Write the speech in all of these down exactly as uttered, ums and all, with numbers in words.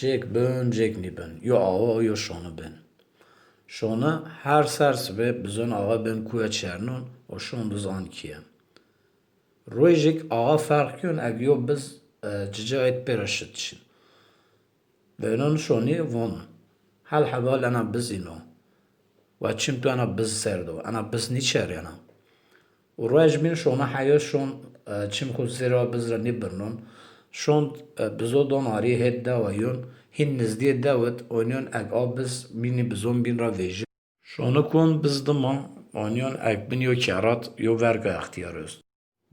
Cêk bin, cêk nîbin. Yo awa, yo şoni bin. Şoni her ser sibê bizon awa bin kuwe çernon û şon biz an kiye. Rojêk awa ferq kîyon eg yo biz, e, cica êt pê ra şit şin. Vênon şonî von, hel hebal ena biz îno. Wa çim tu ena biz ser do, ena biz nîçerîyena. Û roj bîn şona heyo şon, e, çim xwu zêra biz ra nîbirnon. Şon, e, bizo don arî hêt dewa yon, hîn nizdîyê dew id, onîyon eg a biz bînî bizon bîn ra vejî. Şoni kon biz dima, onîyon eg bin yo kerat, yo verga extîyar est.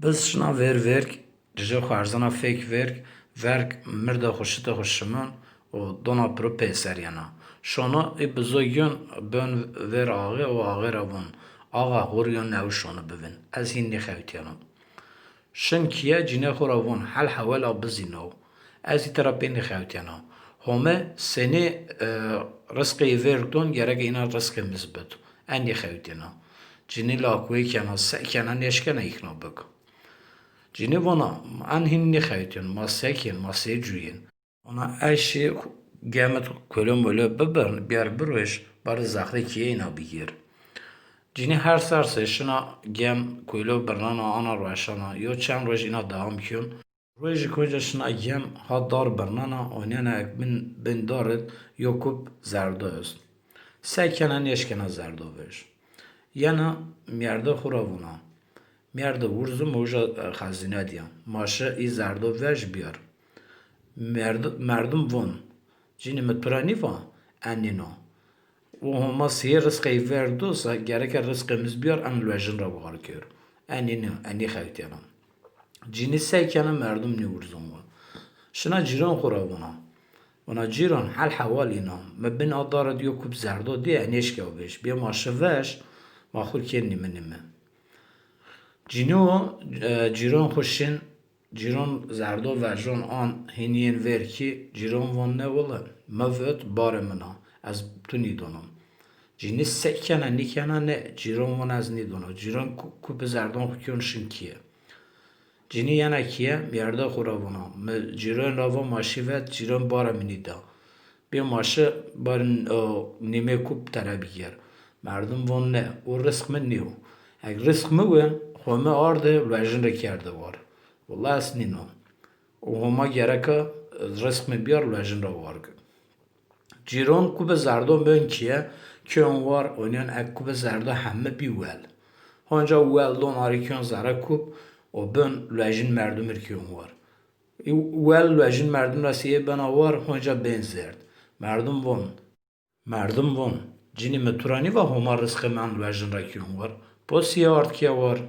Biz şina vêr vêrg, cije xwu erzena fêk vêrg, verg mirda xwu şitê xwu şimon û dona piro pêser yena. Şona ê bizo giyon bön vêr axê û axê ra von, "Axa, xwu rî yo newi şoni bivin. Ez hîn nîxewtîyeno." Şin kîye, cînê xwu ra von, "Hel hewel a bizî no. Ez hî tera pê nîxewtîyeno. Home senî, e, rizqê yî vêrg don, gereke îna rizqê mi zî bid. En nîxewtîyena." Cinî lakuwê kena, se kena, nêşkena îkna bik. Cinî vona, "En hîn nîxewtîyen, ma se kên, ma sey cuyên?" Vona, "Ez şî gemit kolo molo bibirn, biyar biroj, barê zexrê kîye îna bigîr." Cinî her ser sey şina gem kolo birnana, ana rueşana, yo çend roj îna dewam kên. Rojêk onca şina gem ha dar birnana, onîyena ek bin, bin dar id yo kup zerdo est. Se kena nêşkena zerdo vej. Yena mîyerde xwu ra vona, "Mîyerde, wurzim uca, e, xezîne dîya. Ma şi î zerdo vej biyar." Merd-, merdim von, "Cinî, mi tu ra nîva? En nîno. Û Homa seyê rizqê yî ver do se, gereke rizqê mi zî biyar, en luejin ra war kir. En nîno, en nîxewtîyena." Cinî se kena, merdim nîwurzon wa. Şina cîron xwu ra vona. Vona, "Cîron, hel hewal îna? Mi bin a dar id yo kup zerdo dîye, nêşka vej. Bê ma şi vej, ma xwu kên nîmi nîmi." Cinî û, e, cîron xwu şin, cîron zerdo vejon an, hînî yên vêr kî, cîron von, "Ne wile, mi vit, barê min a, ez tu nîdono." Cinî se kena nîkena ne, cîron von, "Ez nîdono." Cîron ku-, kupê zerdon xwu kîyon şin kîye. Cinî yena kîye, mîyerde xwu ra vona, "Mi cîron ra va ma şî vet, cîron barê mi nîda. Bê ma şi barê, o, nîmê kup tere bigêr." Merdim von, "Ne, o rizq mi nîyo. Eg rizq mi wi, Home arde luejin ra kerde war. Willa ez nîno. Û Homa gereka rizq mi biyar, luejin ra war ki." Cîron kupê zerdon bön kîye, kîyon war, onîyon ek kupê zerdo heme bî wel. Honca wel don arî kîyon zere kup û bön luejin merdim ir kîyon war. Wel luejin merdim ra seyê bena war, honca bên zerd. Merdim von, merdim von, "Cinî, mi tu ra nîva Homa rizqê mi en luejin ra kîyon war? Po seyê ard kîye war?"